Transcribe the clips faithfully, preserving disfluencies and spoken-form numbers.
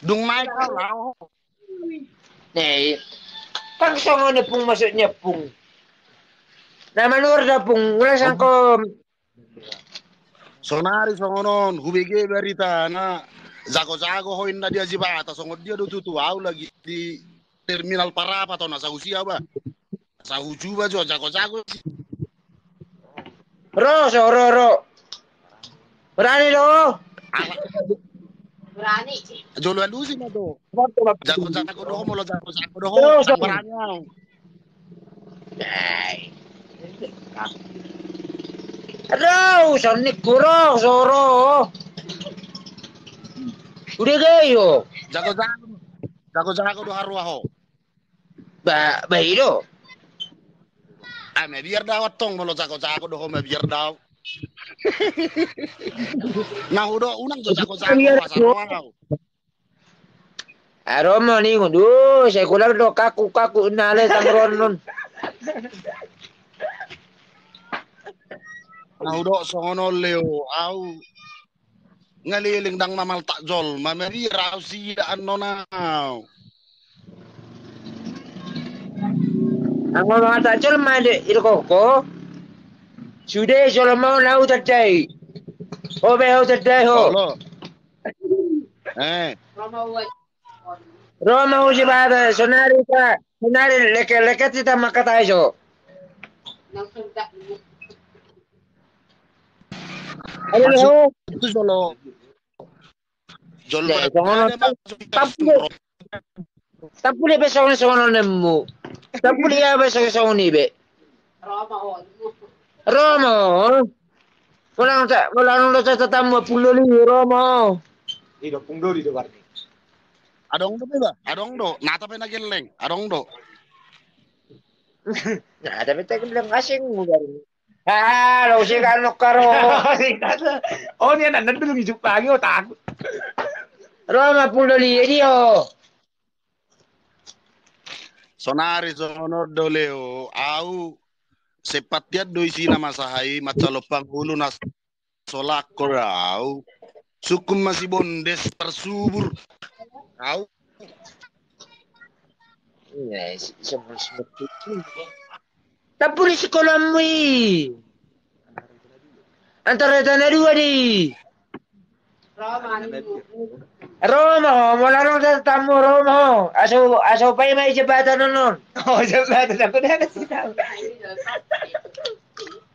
Dung naik kau lao. Nei. Tang songon ni pung maksudnya pung. Na manuar da pung, ulang sangko. Sonari songon on, hubege baritana. Jago-jago ho inna di Ajibata, songon dia do tutu au lagi di terminal Parapat on, asa husia ba. Asa hujuba jo, jago-jago. Ro, so, ro, ro. Berani do. Berani. Jolo alusi ma do. Jago-jago do ho, molo jago-jago do ho. Ro, so. Berani au. Ro, so ni kuro, so ro. Udah gaya yo. Jago-jago. Jago-jago do harua ho. Ba, ba i do. Ah, mabiar do au antong molo jago-jago do ho, mabiar do au. Na hudo unang jo jago-jago, biar asa do. Roa au. Aro mo ningon, du, sai kular do kaku, kaku, na le tangron non. Na hudo songon on Leo, au. Ngaleleng ndang mamaltak jolma, mabiar au sida annon au. Anggo mamaltak jolma de, ido koko. Sude jolma on au tandai. Ho be au tandai ho. Olo. Eh. Ro ma uji bata, sonari ta, sonari leke, leke ti ta makatai so. Aduh, itu solo. Jolo. Tampuli, tampuli be songon, songon nemmu. Tampuli ia be songon, songon i be. Romo. Romo. Bolang ta, bolang lo ta tamu pung doli Romo. Ido pung doli do barni. Adong do be ba, adong do. Nata pe na gelleng, adong do. Nata pe na gelleng asing mu barni. Ah, lo si kan nokar ho. Oh, ni anak nandul ngijuk pagi, oh, takut. Romo pung doli dia, oh. Sonari songon on do Leo, au sempat tiat do isina masa hai, mansai lompang ulu na so langkor au. Sungkun masibondes parsubur. Au. Tampuli sikolamu i. Antara tana dua di. Romo ho, molo adong tamu Romo ho. Aso, aso pai ma i jabatan on. Oh, jabatan, aku dah kasih tahu.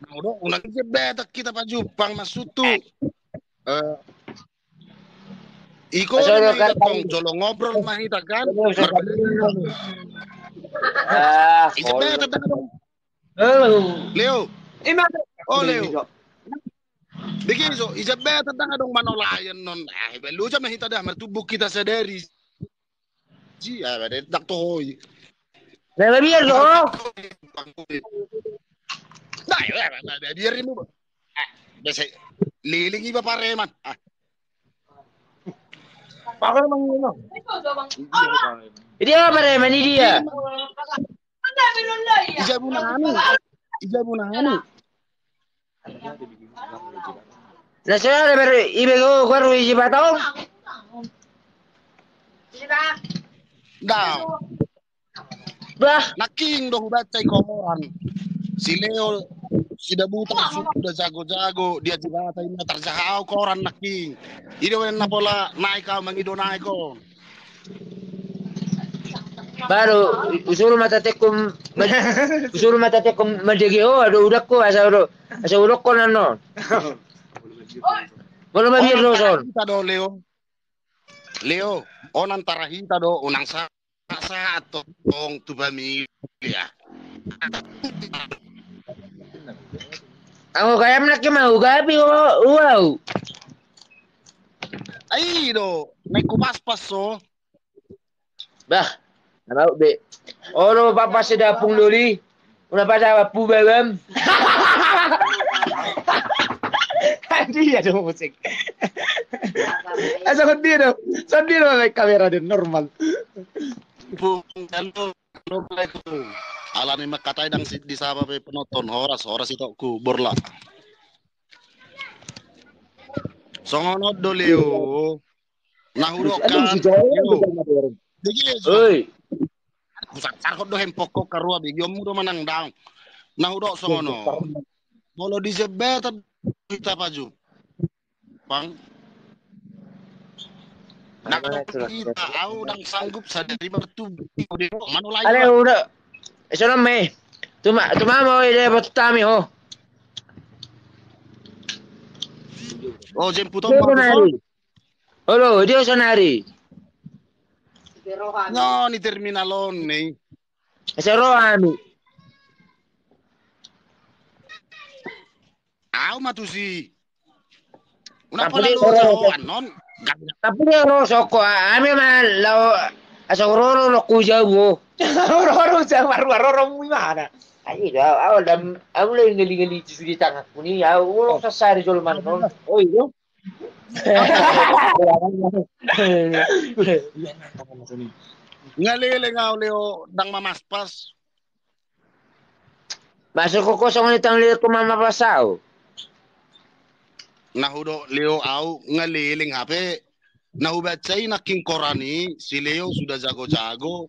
Nah, udah, ulang jabatan kita pajumpang maksud tu. Eh, iko aso na lo tong jolo ngobrol ma hita kan. Ah, i jabatan dah dong. Leo. Ima. Oh, Leo. Begini so, i jabatan dah dong manolayan non. Ah, balu ja ma hita dah, martumbuk hita sadari. Ji, ah, pada dak tohoi. Nah, biar so. Nah, ya, biar ini. Ah, biasa liling iba pareman. Ah. Pakai mang ini. Dia pareman ini dia. Ija buna anu. Ija buna anu. Na so ada ber ibe go garu isi batau. Dah. Bah. Nangkin do hubaca i koran. Si Leo, si Dabuta, sudah jago-jago, dia juga kata ini tarjaha au koran nangkin. Ida wen na pola naik au mangido naik on. Baru usur mata tekum, usur mata tekum madege ho, ado udakku asa udo, asa udokkon annon. Molo mabiar do son. Kita do Leo. Leo, on antara hita do unang sa saat tong tu pamilya. Anggo gayam nangkin mau gabi uau. Ai do, naik ku pas pas so. Bah, na mau be. Olo papas si dapung doli. Unang pada puba bam. Dia do musik. Eh, songon dia do. Songon dia do, kamera do normal. Bung, halo. Halo, assalamualaikum. Alani makatai dang disapa pe penonton. Horas, horas itokku, Borla. Songon on do Leo. Na hudok kan, yo. Oi. Husarsarhon do hempokko karua, begionmu do manang daong. Na hudok songon on. Molo di jembatan hita pajumpang. Nang dok hita, au ndang sanggup sadari martubu. Manolai. Ale udah. Sonon me. Tuma tuma mo ide botami ho. Oh, jemput on. Olo, dia sonari. No, ni terminal on ni. Asa rohami. Au ma tusi. Una pola lo sahoan non. Tapi dia ro soko ami ma lao asa ro ro lo ku jauh. Ro ro jauh ro ro mu mana? Ai do au dam au le ngeli ngeli di tanganku ni au ro sasari jol man non. Oh iyo. Nga leleng au Leo ndang mamaspas. Masuk ko kosong ni tang leleng ko mamaspas au. Na hudok Leo au nga leleng hape. Na hubaca i nangkin koran i si Leo sudah jago-jago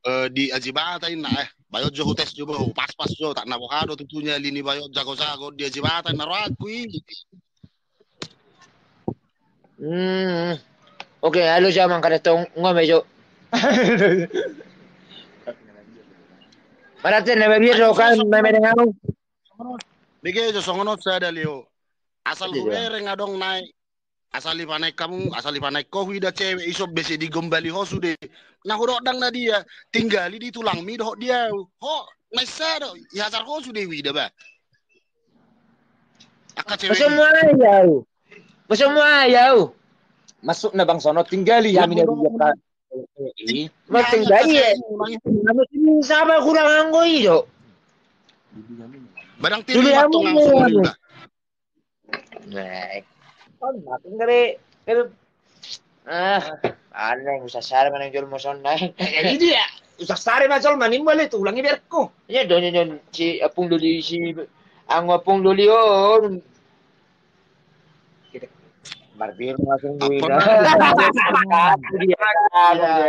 eh, di Ajibata inna eh. Bayo jo hutes jo bo paspas jo tak na boha do tutunya lini bayo jago-jago di Ajibata inna roaku i. Hmm. Oke, halo siapa kada tong ngome jo. Marate na babiar so kan na mereng au. Bege jo songon on sada Leo. Asal hubereng adong naik. Asal ipanaek hamu, asal ipanaek ho huida cewek i so bese digombali ho sude. Na hudok ndang na dia, tinggali di tulangmi dohot di au. Ho, na i sada, ihajar ho sude huida ba. Angka cewek i. Masuk mua ya au. Masuk na bang sono tinggali ya mina dia. Tinggali ya. Nama sini sama kurang anggo i do. Badang tiri matong langsung ba. Nah, kan makin kare kare ah, aneh usah sare mana jol moson naik. Jadi ya usah sare macol manim boleh tuh ulangi berko. Ya don don si apung doli si anggo apung doli on. Marbir langsung duit. Cagu dia,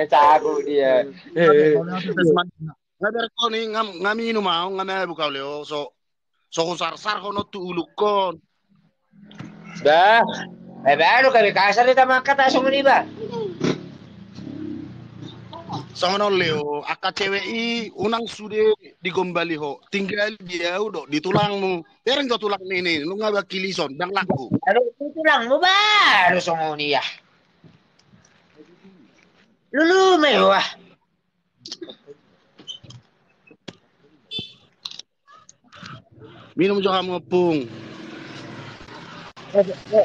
cagu dia. Nga berko ni nga minum au nga mabuk au Leo so so husarsarhon tu ulukkon. Bah, eh baru kami kasar di taman kata songon iba. Songon on Leo, angka cewek i unang sude digombali ho, tinggal di au do di tulangmu. Tereng do tulang ni ni nunga bakilison dang laku. Aduh, di tulangmu baru songon ia. Lulu mewah. Minum jo hamu ompung.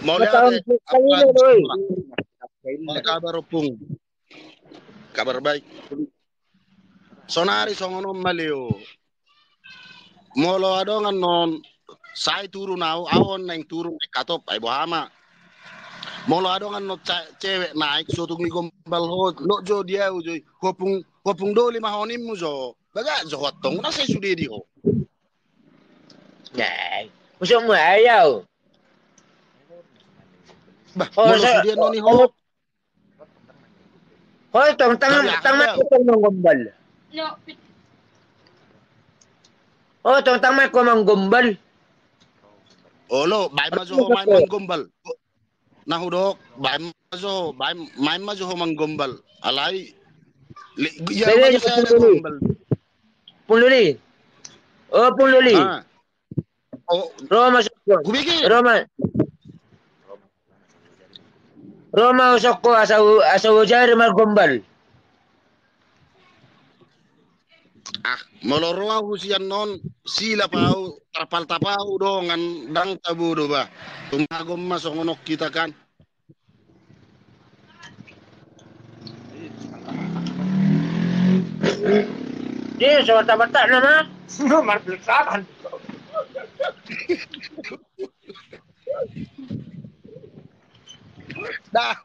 Mau lihat kabar ompung. Kabar baik. Sonari songon on ma Leo. Molo adong annon sai turun au au on naeng turun naeng katop ai boha ma. Molo adong annon cewek naik sotung i gombal ho lok jo di au jo i. Hopung hopung doli ma ho nimmu jo. Bagak jo ho antong na sai sude di ho. Nah, usung mu ai au. Bah, molo sude annon i ho. Hoi tong tang tang ma tong manggombal. Hoi tong tang ma ko manggombal. Olo, baen ma jo ho main manggombal. Na hudok, baen ma jo ho, baen main ma jo ho manggombal. Alai. Ia ma jo sada gombal. Pung Doli. O Pung Doli. Roma sokko. Roma. Roma sokko asa asa ujari margombal. Ah, molo roa husian non sila pau tarpal tapau dongan dang tabodo ba. Tumagon ma songonok kita kan. Dia so batak-batak nama. Marpilsakan. Dah,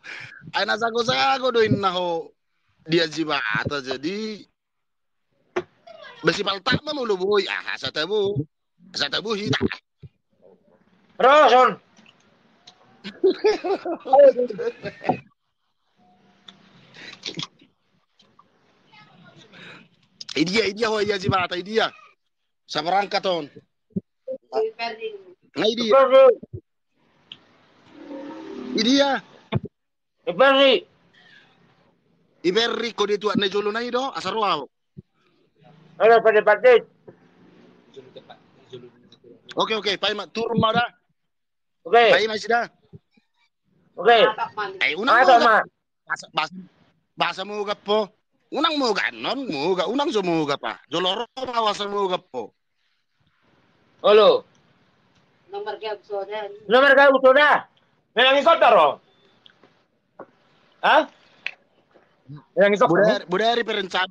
aina sago-sago do inna ho dia jibata jadi besi paltak ma mulu boi ah asa tabu asa tabu hita. Roson. Idia, idia ho, ia Jibata, idia. Sabarangkat on. Nga idia. Idia. Iberri. Iberri, ko dia tuak na jolo na i do, asa roa ho. Halo, pada patit. Oke, oke, paima turun ma da. Oke. Paima sida. Oke. Eh, unang ma. Bahasa, bahasa, bahasa mogap ho. Unang mogap annon, mogap, unang so mogap ah. Jolo ro ma bahasa mogap ho. Olo. Nomor gau soda. Nomor gau soda. Memang ikot ro. Hah? Memang ikot. Bodari, bodari perencan.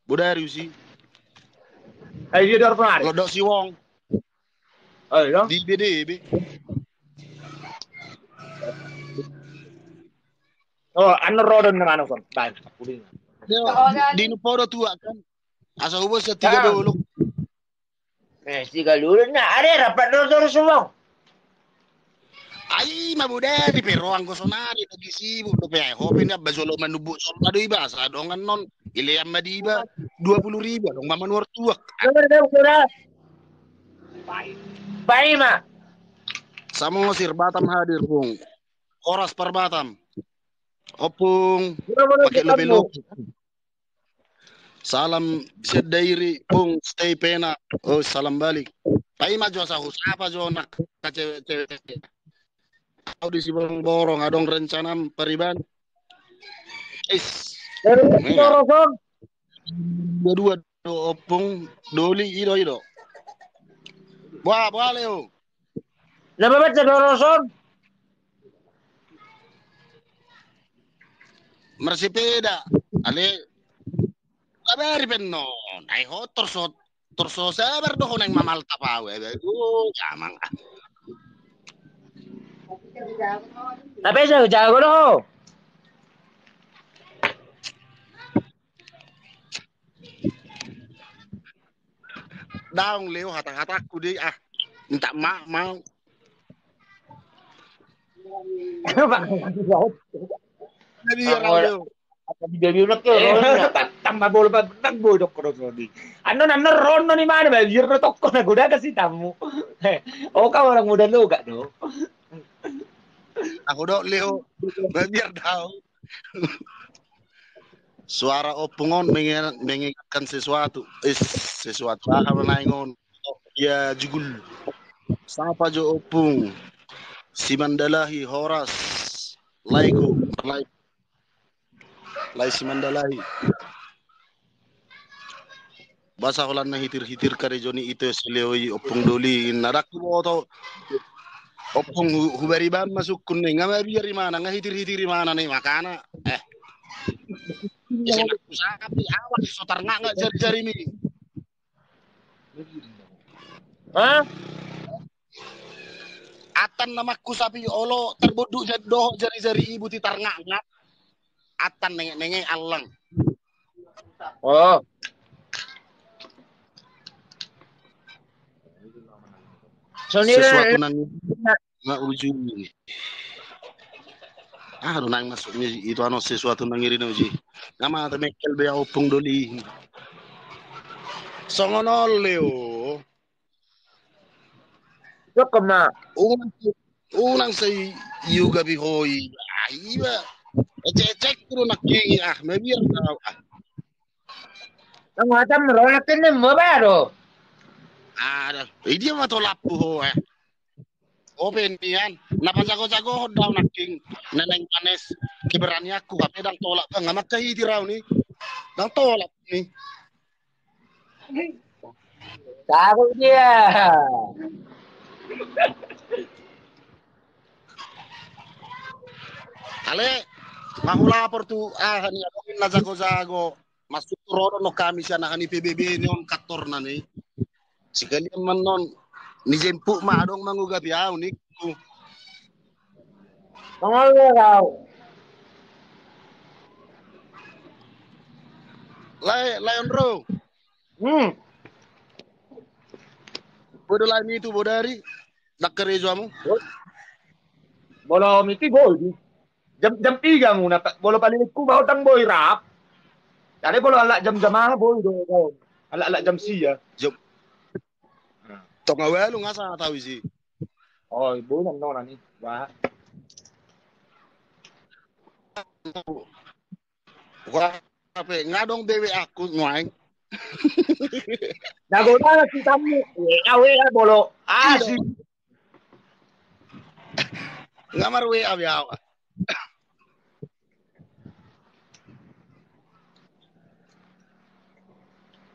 Bodari usi. Ai dia dor penari. Lodok siwong. Ayo. Di B D B. Oh, anu rodon na manuk kon. Baik. Di nupodo tuak kan. Asa hubo sa tiga dolok. Eh, tiga dolok na. Ada rapat dor dor siwong. Ai ma bodari pe ro anggo sonari lagi sibuk dope ai ho pe na ba jolo manubu jolo do iba sa dongan non ilean ma di iba dua puluh ribu dong ma manuar tuak. Paima. Samosir Batam hadir pung. Horas par Batam. Ompung. Pakai lope lope. Salam sian Dairi, Pung, stay pena. Oh, salam balik. Paima jo asa husapa jo na cewek-cewek. Au di Sibong Borong adong rencana pariban. Is. Dua-dua do Ompung Doli ido ido. Boa, boa Leo. Na babat sa doroson. Marsepeda ale. Kabari pennon ai ho torso torso sabar do ho naeng mamalta pau e. Jamang. Tapi jago jago do ho. Daong Leo hata-hataku dei ah. Minta maaf mau. Jadi ya Leo. Tambah bola bang boy dok kono tadi. Anu nanu rono ni mana bang biar no toko na goda kasih tamu. Oh kau orang muda lo gak do. Aku dok Leo. Biar tahu. Suara Ompung on mengingatkan sesuatu. Is, sesuatu aha ma naeng on. Ya jugul. Sapa jo Ompung? Si Mandalahi horas. Laiku, lai. Lai si Mandalahi. Basa holan na hitir-hitir karejo ni ito si Leo i Ompung Doli na dang huboto. Ompung hubari ban masuk kun ne nga mabiar imana nga hitir-hitir imana ne makana. Eh. Bisa nak kusapi awak so tarngak-ngak jari-jari ni. Hah? Atan na mangkusapi olo tarbonduk dohot jari-jari i buti tarngak-ngak. Atan nengek-nengek allang. Oh. Sesuatu nang nga ujung. Ah, do naeng masuk ni itu anu sesuatu nang iri na uji. Nama temekel be Ompung Doli. Songon on Leo. Joko ma. Unang sai iuga bihoi. Ah, iba. Ecek-ecek tu nak kini ah, mabiar tau ah. Tang macam ro nak kini mo baru. Ada. Idia ma tolap ho eh. Open nian, na pajago-jagohon do au nangkin, na naeng manes, keberanianku, hape dang tolap, nga mangkahiti rau ni, dang tolap ni. Takut dia. Ale, mahulapor tu aha ni adong na jago-jago. Masuk tu ro do no kami sian aha ni P B B ni on kantor na ni. Sekalian ma non ni jemput ma adong mangugapi au ni ku. Mangalo kau. Lai, lai on ro. Hmm. Bodo lai mitu bodari. Dakka rejo amu. Bola miti gol. Jam jam tiga muna bolo palilitku baotang boi rap. Jadi molo alak jam jam aha boi do kau? Alak alak jam sia. Jam tonga ualu nga sahat au isi. Oh, boi nan nona ni. Wah. Wah, pe nga dong bewe aku nuaeng. Nago na kita mu. Awe bolo. Asik. Nga mar W A be au.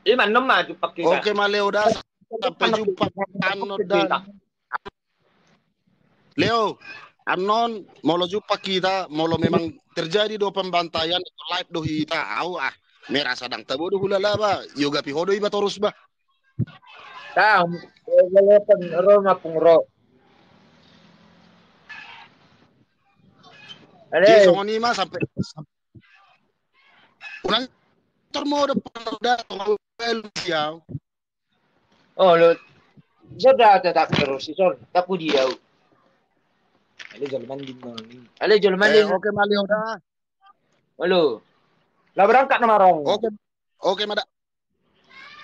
Ima annon ma jumpa kita. Oke ma Leo da, sampai jumpa annon da. Leo, annon molo jumpa kita, molo memang terjadi do pembantaian, live do hita, au ah. Merasa dang tabo do hulala ba, yoga pi ho do iba torus ba. Tang, gue lepen ro ngapung ro. Ale. Jadi songon i ma sampai ulang termodo pada tonga ualu siau. Oh lo, so da tetap terus si son, tapi dia. Ale jolma di mana? Ale jolma di. Oke ma Leo da. Halo. Lah berangkat nama rong. Oke. Oke ma da.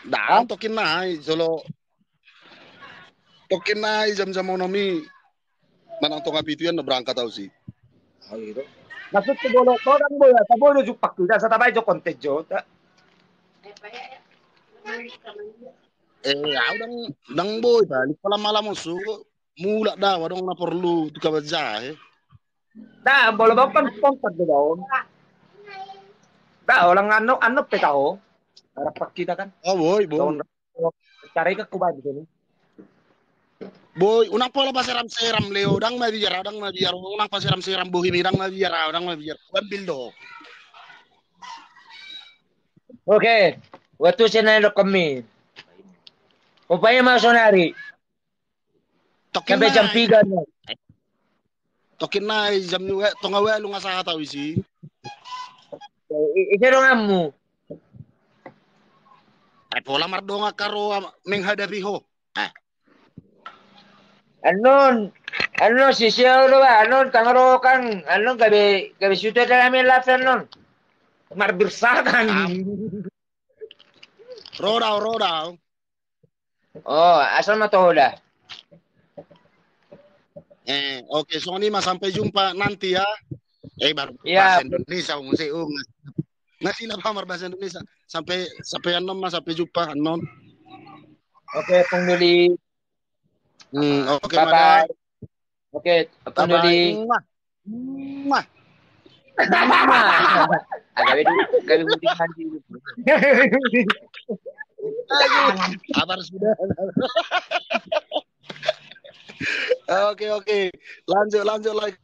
Dang, tokin nai jolo. Tokin nai jam jam onom i. Manang tonga pitu an na berangkat au si. Maksudku bolo to dang boi, asa boi do jumpa kita, asa tabaen jo konten jo ta. Eh, au dang dang boi balik pala malam osu. Mulak da au adong na porlu tu kabaja he. Da bolo bau kan spontan do daon. Da olang anno anno pe tao. Harapan kita kan. Oh boi boi. Cara ikan ku baju sini. Boi, unang pola paseram-seram Leo, dang mabiar, dang mabiar, unang paseram-seram bohimi, dang mabiar, dang mabiar. Ambil do. Oke, waktu sini dok kami. Upaya mau sonari. Tokin sampai jam tiga nih. Tokin nai jam dua tonga ualu nga sahat au isi. Ise donganmu? Eh, pola mardongan karo menghadapi ho. Eh. Annon, annon sisi au do ba, annon tangaro kan, annon gabe gabe suta da kami lape annon. Marbirsakan. Rodau, rodau. Oh, asal ma toho da. Eh, oke, songon i ma sampai jumpa nanti ya. Eh, baru bahasa Indonesia, ung, si, ung. Nggak silap hamar bahasa Indonesia. Sampai sampai annon ma sampai jumpa annon. Oke, Pung Duli. Hmm, oke, bye bye. Oke, Pung Duli. Muah. Muah. Agak beda, agak beda nanti. Aduh, sabar sudah. Oke, oke. Lanjut, lanjut lagi.